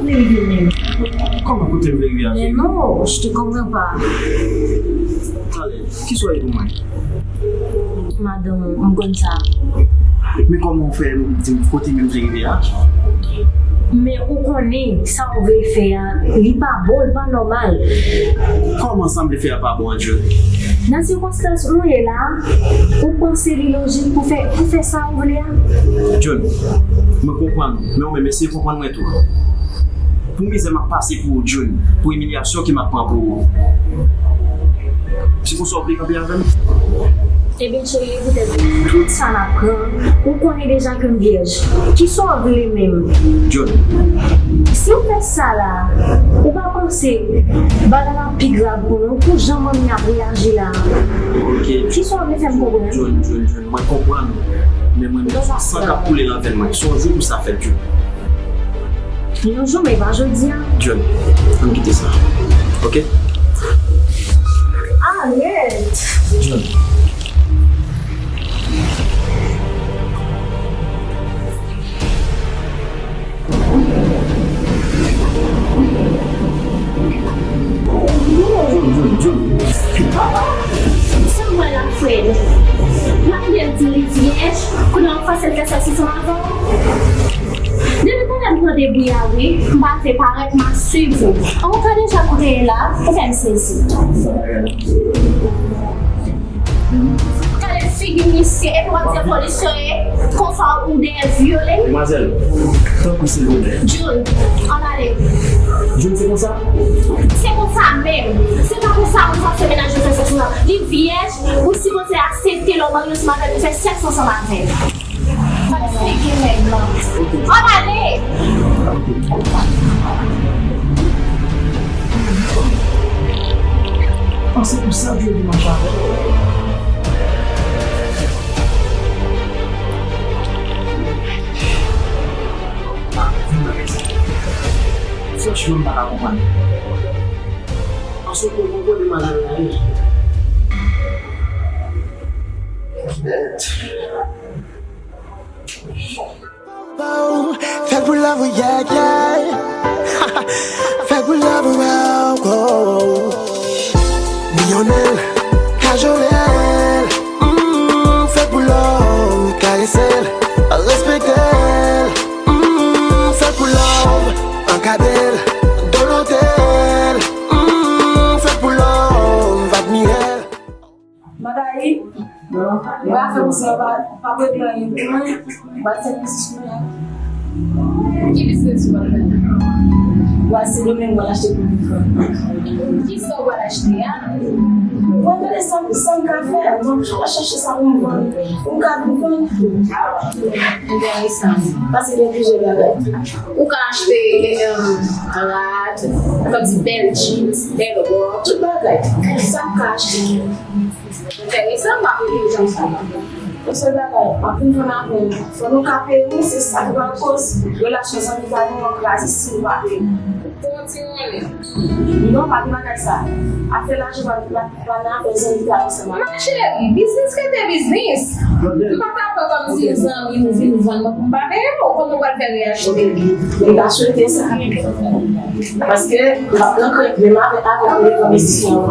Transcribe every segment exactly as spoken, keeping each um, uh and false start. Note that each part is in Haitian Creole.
Vle rive menm. Kòman kote m vle rive a, cheri? Mais non, je te comprends pas. Talè, kisa w ye pou mwen? Madanm, m konn sa. Men kòman w fè di m kote menm vle rive a? Men ou konnen sa w vle fè a, li pa bon, li pa nòmal. Kòman sa m vle fè a pa bon an, June? Nan sikonstans nou ye la, ou panse li lojik pou fè, pou fè sa ou vle a? June, mwen konprann ou, men ou menm eseye konprann mwen tou. Pou mizè m ap pase pou ou, June, pou imilyasyon ke m ap pran pou ou. Se konsa w vle kanpe avè m? Ebyen, cheri, poutèt tout sa n ap pran, ou konnen deja ke m vyèj. Kisa w vle menm? June. Si w fè sa la, ou pa panse bagay la pi grav pou nou, pou jan manmi ap reyaji la? Ok. Kisa w vle fè m konprann? June, June, June, mwen konprann ou. Men mwen menm, se san k ap koule nan venn mwen. Se yon jou pou sa fèt, June. Yon jou, men pa jodi a. June, ann kite sa. Ok? Arèt! June. June, June, June. Sa m wè la, Fred? M ap lè l di li vyèj, kounye a w fòse l fè sèks ansanm avè w? Depi talè m tande bri a, wi, m pa vle parèt, m ap swiv ou. An, ou ka deja kote l la, ou fè m sezi. Gade figi misye, epi w ap di polisye konsa ou dèyè l vyole. Demwazèl, tanpri, silvouplè. June, ann ale. June, se konsa? Se konsa menm. Se pa konsa moun fòse mennaj ou fè sèks ansanm. Li vyèj, ou sipoze aksepte lè w marye ansanm avè l, ou fè sèks ansanm avè l. Gade figi nèg lan. Ann ale! An, se pou sa Jody mache avè l. Franchman, m pa ka konprann. An, se pou mwen kote madanm la ye. Mèt. Fè pou love ou, yeah, yeah. Fè pou love ou, oh, oh. Milyonè l, kajole l. Mm, fè pou love, karese l, respekte l. Mm, fè pou love, ankadre l, donote l. Mm, fè pou love, admire l. Magali, m pa fè pou sa, pa, pa regle anyen pou mwen. M pral fè biznis mwen an. Ki biznis ou pral fè? M pral Sendomeng, m pral achte pou m vann. Kisa ou pral achte a? Mwen gade sa, sa m ka fè. Donk, m pral chache sa pou m vann. Pou m ka vin vann. Enteresan. Paske gen plizyè bagay. Ou ka achte, em, rad, kòm di bèl jeans, bèl wòb, tout bagay. Sa m ka achte. Enteresan, m ap rete jan sa. Yon sèl bagay, m ap vin vann avè w. Fò nou ka peye, wi, se sa ki pral koz relasyon zanmi pa nou an kraze si nou pa peye. Pou yon ti monnen. Non, pa gen bagay sa. Afè lajan pa, pa, pa nan afè zanmi pa nou sèlman. Ma chérie, biznis rete biznis. M pa ta pran kòmsi zanmi ou vin vann mwen pou m pa peye w. Kòman w pral fè reyaksyon? M ta swete sa. Paske m ap nan krent menm avèk, avèk ou devan biznis mwen.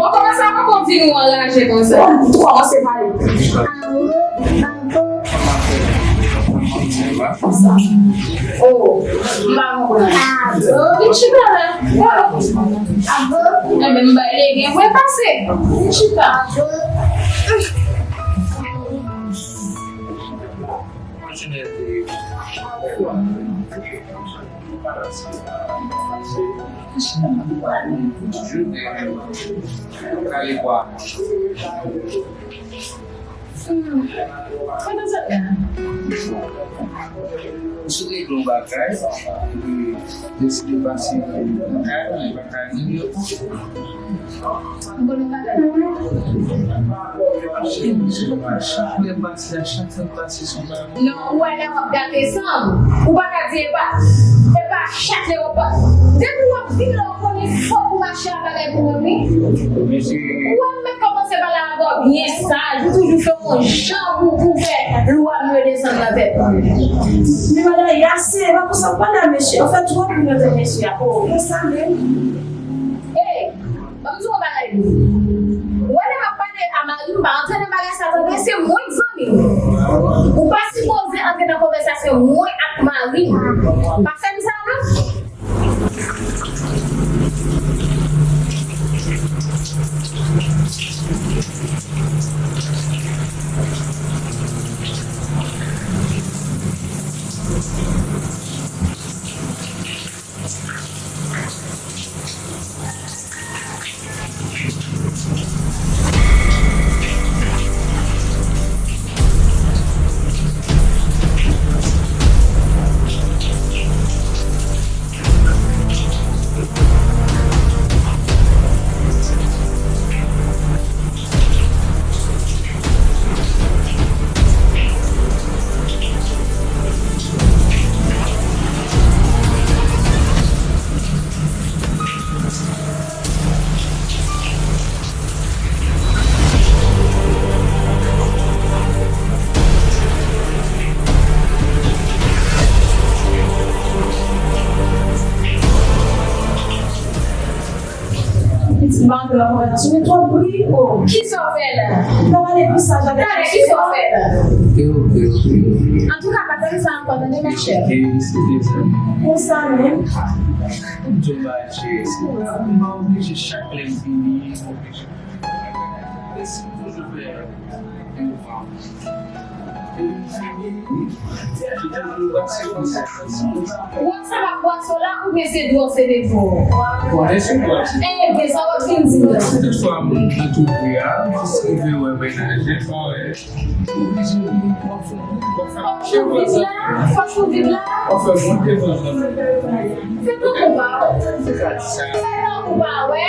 Bon, kòman sa poko vin ou anraje konsa? Ou kòmanse pale. Oh, m pa konprann. Vin chita la. Enben, m bay legen vre pase. Vin chita. Hmm. Pandan sa tan, ou sou regle yon bagay, epi deside pase yon bagay, yon bagay, yon bagay. Ou konn yon bagay? Lè pase a, chak tan pase sou bagay. Non, ou wè lè w ap gate san m, ou pa ka di e pa, e pa chak lè w ap, depi w ap vin la, ou konnen fòk ou mache a bagay pou mwen, wi. Ou wè m mèt kòmanse pale avè w. Byen saj, ou toujou fè yon jan pou, pou fè lwa m yo desann nan tèt ou. Men madanm, e ase, pa konsa, pa nan mesye. Ou fè twòp pou nou tèt mesye a. O, konsa menm. Ey, ban m di w yon bagay. Ou wè lè m ap pale a mari m, pa antre nan bagay sa tande, se mwen k zanmi w. Ou pa sipoze antre nan konvèsasyon mwen ak mari m. Pa fè m sa non. Pitit m pa antre nan konvèsasyon, men twòp bri, o. Kisa w fè la? Nan pale pi saj avèk... Talè, kisa w fè la? Antouka, pa fè m sa ankò, tande, ma chère. Konsa menm. Pou m di w bagay, cheri, si w wè m pa oblije chak lè m vini, m oblije. Mèsi, m toujou fè. Ou ansanm ak bwason la oubyen se dlo se depo? Bon, mèsi, bwason. Ebyen, sa w ap fin di m la? Si toutfwa m, m twouve a, jis rive wè mennaj li, fò wè. Pòch ou vid la, pòch ou vid la. W ap fè bon defans nan men. Fè tankou pa w. Fè tankou pa w, wè.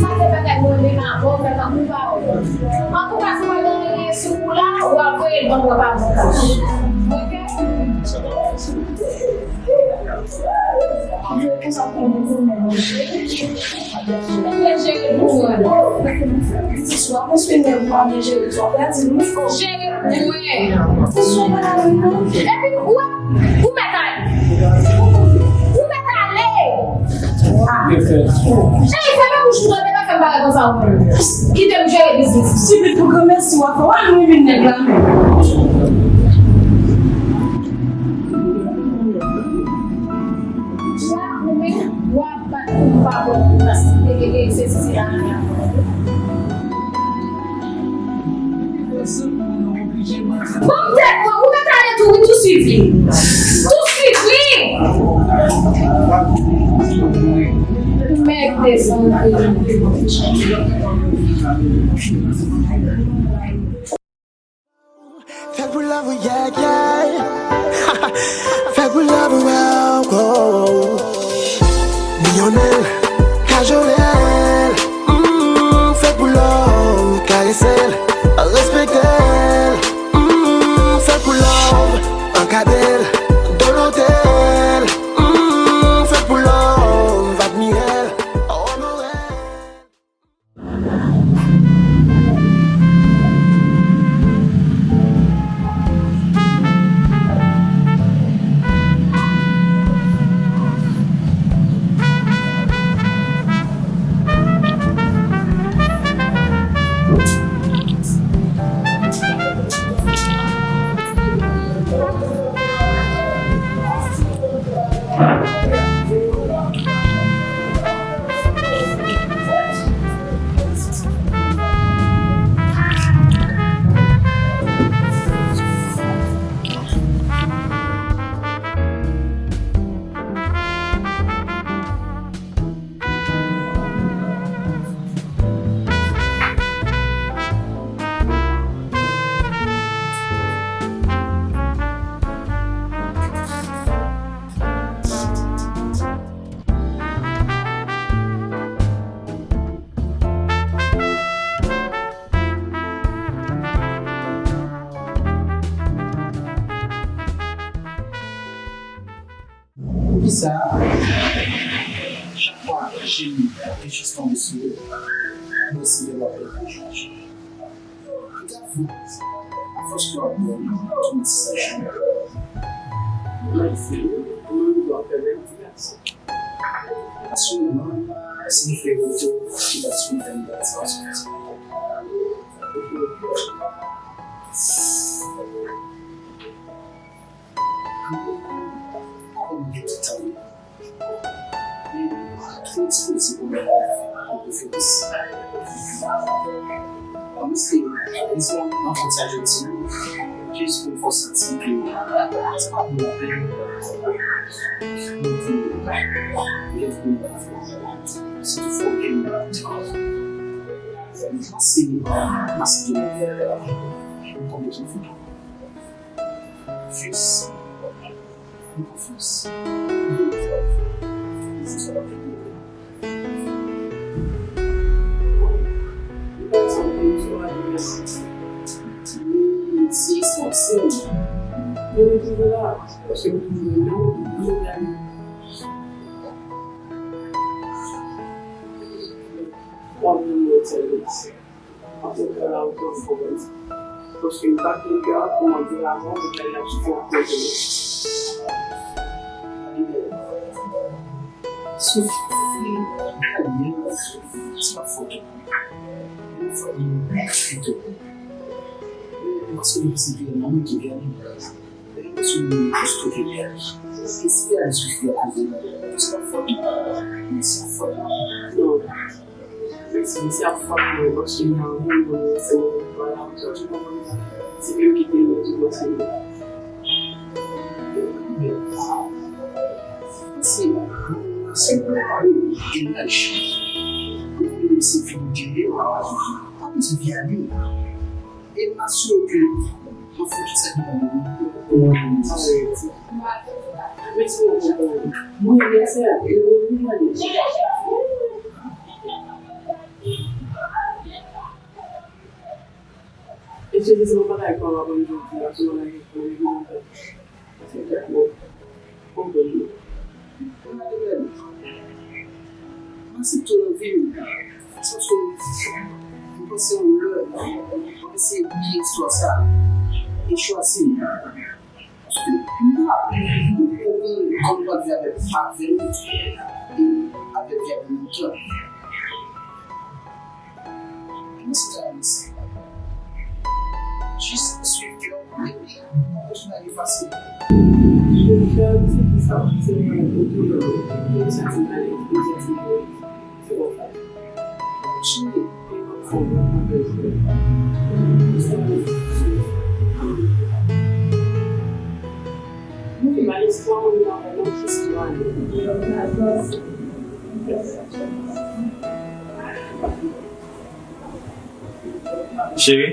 Sa se bagay mwen menm avè w, fè tankou pa w. Antouka, si w pa gen anyen sou ou la, w ap voye l ban mwen pa bon kach. Oke? Mwen konsa pou mwen menm. Mwen jere pou mwen. Swa konstwi nèg ou pa byen jere, swa pèdi nou. Jere pou mwen. Swa pa la nou non. Epi ou wè, ou mèt ale. Ou mèt ale. Ey, fèmen bouch ou, tande, pa fè m bagay konsa ou menm. Kite m jere biznis. Sipit pou granmèsi w ap fè. W ap ri vin nèg la menm. Ou menm, w ap bat pou m pa bon pou plas. Egege, sesi, sela, la. Bon, tèt mwen, ou mèt ale tou, wi, tou swiv li. Tou swiv li. Mèg desann. Fè pou love, yeah, yeah. Fè pou love, wow, wow. Milyonè, kajolè, mm, fè pou love, karesè, respektè, mm, fè pou love, ankadre, donote, mm, fè pou love, admire, onore. Poukisa chak fwa je m te jis tonbe sou ou, mwen siye w ap pran chaj? Fòs ke w ap bwè, w ap tounen ti sachet. Mwen fini, mwen dwe fè menm ti gason. Asirèman, si l fè woto, li pa sou fè m bat sa, sa, sa. Avan m gen tout tan, mwen dispoze pou mwen konferans. Mwen se rezon nan fè sa jodi a, jis pou m fè w santi ke se pa pou lapèn. Mwen te gen pou mwen fè. Si toutfwa w gen yon tan, m panse, m panse ke mwen konn ki fè. Fils, fais-moi confiance. Si, si, si. Mwen toujou la, paske mwen toujou la, mwen toujou la. Mwen toujou la. Antouka, la ou te fò bandi. Paske m pa t gen kè pou mande lamò, men kè l ap sipòte m. Soufri, se pa fòt ou. Men fòt nou pito. Paske nou se vye nonm ki gade. Sou moun ki stoke kè. Espere al soufri akoz de nou. Se pa fòt nou. Se pa fòt nou. Non. Mèsi, mèsi ap fòt mwen, paske m nan moun mwen, se mwen ki pale avèk ou, ou konprann sa. Se menm ki te mwen ki pase mwen. Se, se, gen laj. Ou konnen se figi de yo, pa bezwen vyale. E m asire w ke mwen fè tout sa ki nan men mwen pou mwen menm. Sa vle di. Mèsi bokou pou mwen. Mwen, mèsi a, e mwen, mwen, mwen. E se jis yon bagay pou w aprann jodi a, se yon bagay pou w Mwen aksepte w nan vi m. Sa sou m. Mwen panse yon lè, mwen panse bliye istwa sa e chwazi m. Paske m pa konprann kòman w ap viv avèk, avè m e avèk vi avè m menm tan. Mwen se travay isit. Jis swiv kè w epi w ap kontinye ale fasil. Mwen fè ti ki sa, se mwen otou nan mwen. Mwen santi m ale, mwen santi m ale. Se konsa. Cheri, e konsa. Mwen pa istwa mwen nan mwen jis mwen. Cheri.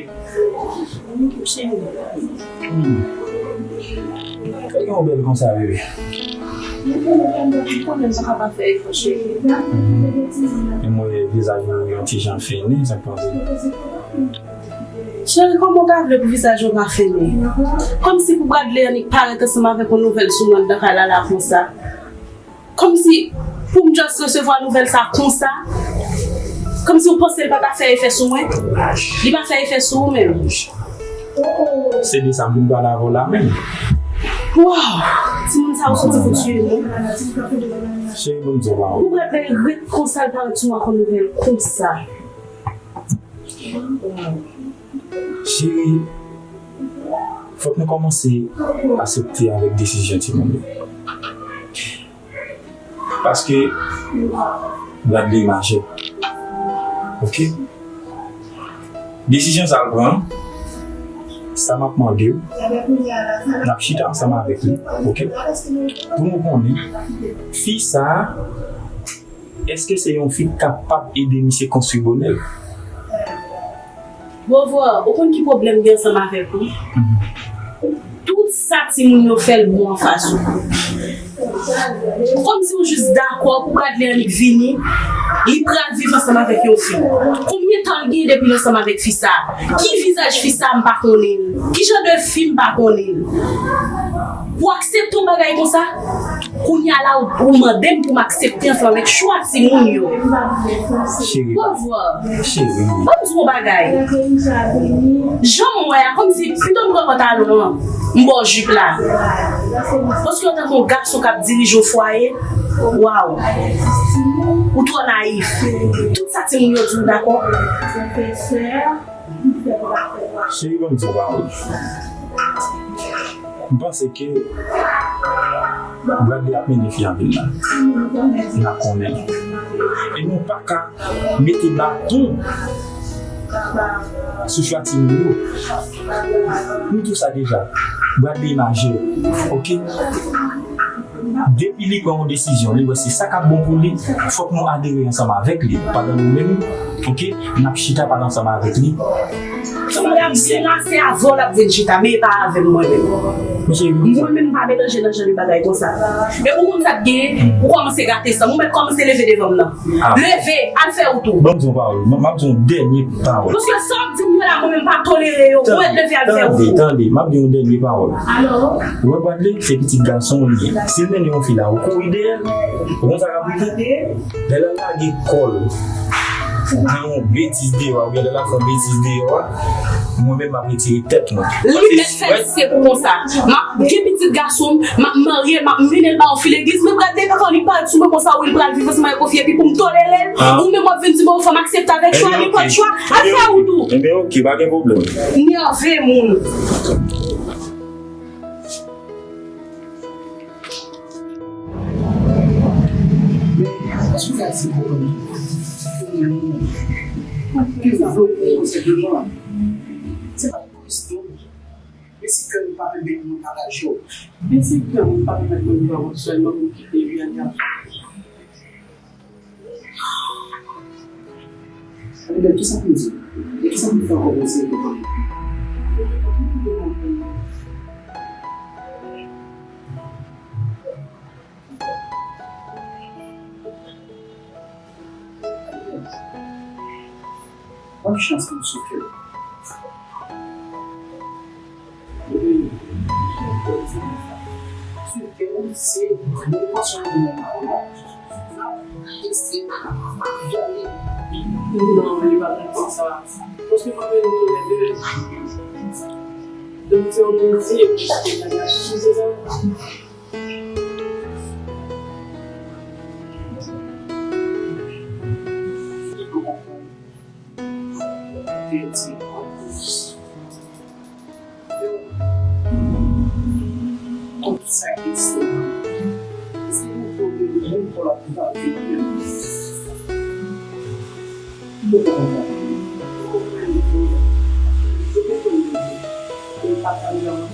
Hmm. Sa gen w bèl konsa, bebe? Ou konnen m pa ka pa fè efò, cheri. Men m wè vizaj ou yon ti jan fini, sa k pase? Cheri, kòman w ta vle pou vizaj ou pa fini? Kòmsi pou Bradley annik parèt ansanm avèk yon nouvèl sou mwen anndan kay la la konsa. Kòmsi pou m just resevwa nouvèl sa konsa, kòmsi ou panse l pa ta fè efè sou mwen, li pa fè efè sou ou menm. Se de sa m vin pale avè w la menm. Waw! Timoun sa ou soti pou tiye m wi. Cheri, ban m di w pa. Ou prèt lè ret konsa l parèt sou mwen ak yon nouvèl konsa. Cheri, fòk nou kòmanse aksepte avèk desizyon timoun yo. Paske Bradley majè. Oke? Desizyon sa l pran, sa m ap mande w, n ap chita ansanm avèk li, oke? Pou nou konnen, fi sa a, èske se yon fi k kapab ede misye konstwi bonè l? Bovo, ou konn ki pwoblèm m gen ansanm avèk ou? Tout sa timoun yo fè l bon anfas ou. Kòmsi ou jis dakò pou Bradley annik vini, li pral viv ansanm avèk yon fi. Konbyen tan l gen depi l ansanm avèk fi sa? Ki vizaj fi sa m pa konnen l? Ki jan de fi m pa konnen l? Pou aksepte yon bagay konsa? Kounye a la, ou, ou mande m pou m aksepte ansanm avèk chwa timoun yo. Cheri. Pouvwa. Cheri. Ban m di w yon bagay. Jan m wè a, kòmsi pito m pran pantalon an, m ba w jip la. Paske antanke yon gason k ap dirije yon fwaye, waw. Ou twò nayif. Tout sa timoun yo di w, dakò? Cheri, ban m di w yon pawòl. M panse ke Bradley ap mennen fi a anpil mal. N ap konnen. E nou pa ka mete baton sou chwa timoun yo. Nou di w sa deja. Bradley majè, oke? Depi li pran yon desizyon, li wè se sa k ap bon pou li, fòk nou adere ansanm avèk li. Pandan nou menm, oke, n ap chita pale ansanm avèk li. Si l ap vin la, se avè w l ap vin chita, men e pa avè m mwen menm. Mwen menm, m pa melanje nan jan de bagay konsa. E pou konn sa k genyen, ou kòmanse gate san m, ou mèt kòmanse leve devan m nan. Leve, al fè wout ou. Ban m di yon pawòl, m, m ap di yon dènye pawòl. Paske sa w ap di m yo la, mwen menm m pa tolere yo. Ou mèt leve al fè wout ou. Tande, tande, m ap di yon dènye pawòl. Ou wè Bradley, se pitit gason w li ye. Si l mennen yon fi la, ou kouri dèyè l. Ou konn sa k ap rive? Lè l al lage kò l nan yon betiz deyò a, oubyen lè l al fè yon betiz deyò a, mwen menm m ap retire tèt mwen. Li mèt fè l, se pou konsa. M ap gen pitit gason m, m ap marye l, m ap mennen l ba yon fi legliz, men Bradley pa ka li parèt sou mwen konsa, wi, l pral viv ansanm avèk yon fi, epi pou m tolere l, ou menm w ap vin di m, bon, fò m aksepte avèk chwa, nenpòt chwa, al fè wout ou. Ebyen, oke, pa gen pwoblèm. Nève moun. Men, èske w ka eseye konprann tou? Ke m vle w konprann senpleman, se pa yon kesyon. Men si kè m pa pèmèt mwen pataje w. Men si kè m pa pèmèt mwen ba w sèlman pou m kite Rihanna. Anibèl, kisa pou m di? E kisa pou m fè ankò pou eseye konprann? Bonne chance pou sou kè. Sou kè, se yon pwasyon ki nan la. Non, li pa konn konsa. Paske mwen menm tou lè de. Donk, se yon plezi epi se te bagay sou se sa. Tout sa ki se se yon pwoblèm moun pou la plupart du temps. Yo pa konprann. Yo pa konprann. Yo pa konprann.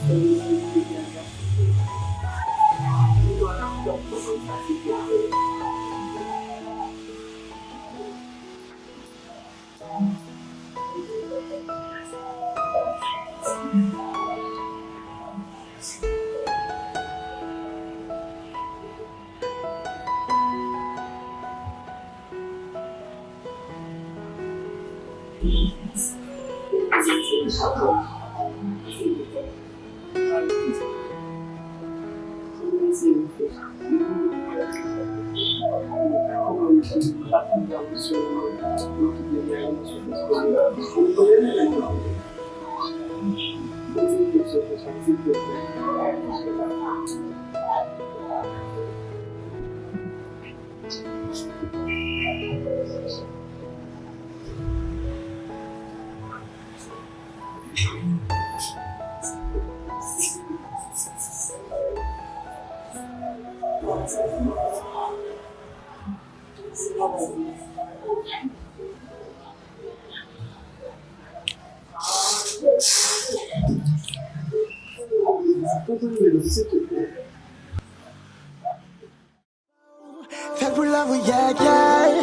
Fè pou love ou, yeah, yeah.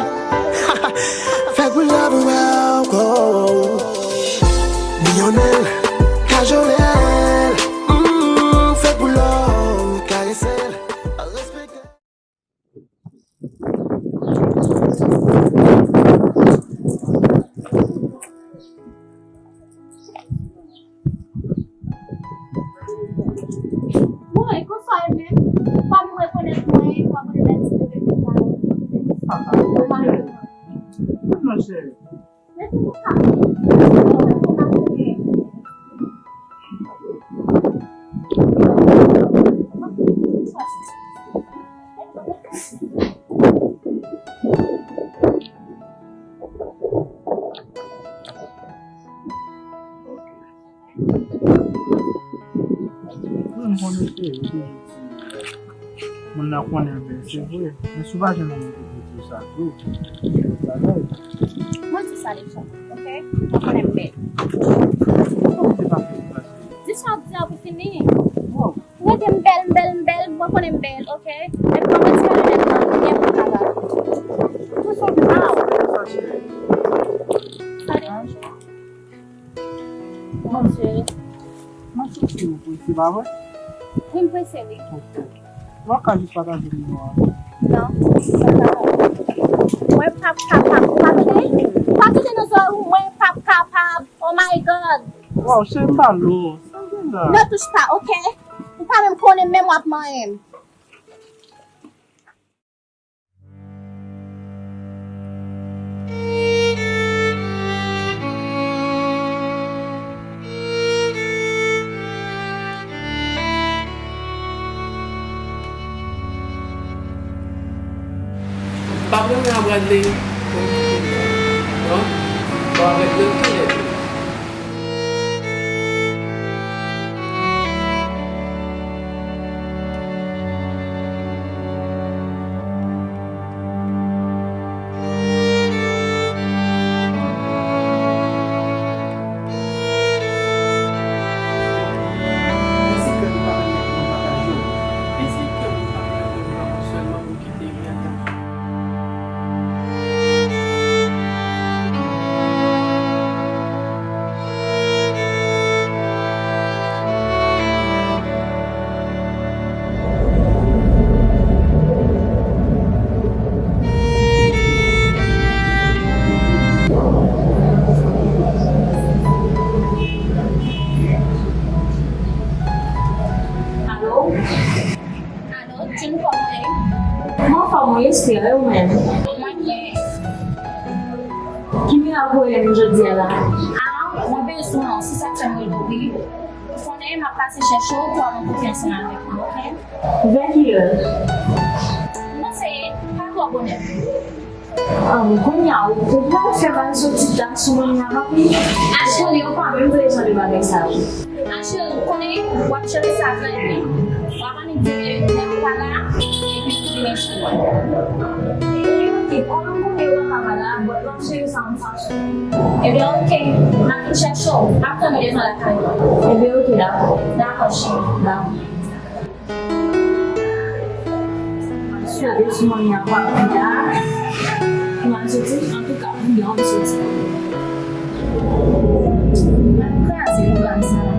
Fè pou love ou, oh, oh. Lionel, kajole l, mm, fè pou love ou, karese l, respekte. Woy, konsa e menm? Pa menm rekonèt mwen. Non, cheri. Wi, m konnen se ou te di moun nan konnen l bèl, se vre. Men si w pa jwenn yon moun ki te di w sa tou, se yon bagay. Mwen di w sa deja, oke? Mwen konnen m bèl. Kòman w te pa fè yon plas? Di sa w ap di a pou fini. Wow. Rete m bèl, m bèl, m bèl, mwen konnen m bèl, oke? Epi mwen ti bèl nèt nan, byen pou travay. Kisa w te fè sa, cheri? Sa deranj ou? Mon Dieu. Mwen santi ou prese, pa vre? Wi, m prese, wi. Ok. Ou pa ka jis pataje nimewo a? Non, sa pa. Mwen p ap kapab. Ou pa tande? Ou pa tande nan zòrèy ou? Mwen p ap kapab. Oh my God. Wow, cheri, m pa lou. Sa gen la? Ne touche pas, ok? Ou pa menm konnen menm w ap manyen m. Pa pran nan Bradley. Non. Pa avèk lòt kilè. Alo? Alo, June, kòman w ye? Mwen anfòm wi, Esther, e ou menm? Mwen byen. Ki mirak ou rele m jodi a la? A, mwen bezwen w, se sa k fè m rele w wi. Ou konnen m ap pase chèche w pou al rankontre ansanm avèk mwen, oke? Vè kilè? M panse pa twò bonè. Ahn, kounye a, ou, ou pral fè m al soti ta sou moun nan, papi? Ashley, ou pa menm vle jan de bagay sa yo. Ashley, ou konnen w ap chèche sa trè byen. W ap annik di nèg ou pa la, epi ou vin chita. Ebyen, oke, kòm m konnen ou pa ka la, but m ap chèche sa, m sa. Ebyen, oke, m ap vin chèche w. M ap tann ou devan lakay ou. Ebyen, oke, dakò. Dakò, cheri. Dakò. Sou de sou mwen ap ap la. Pou al soti, antouka, pou yon soti. Mwen kraze pwogram sa.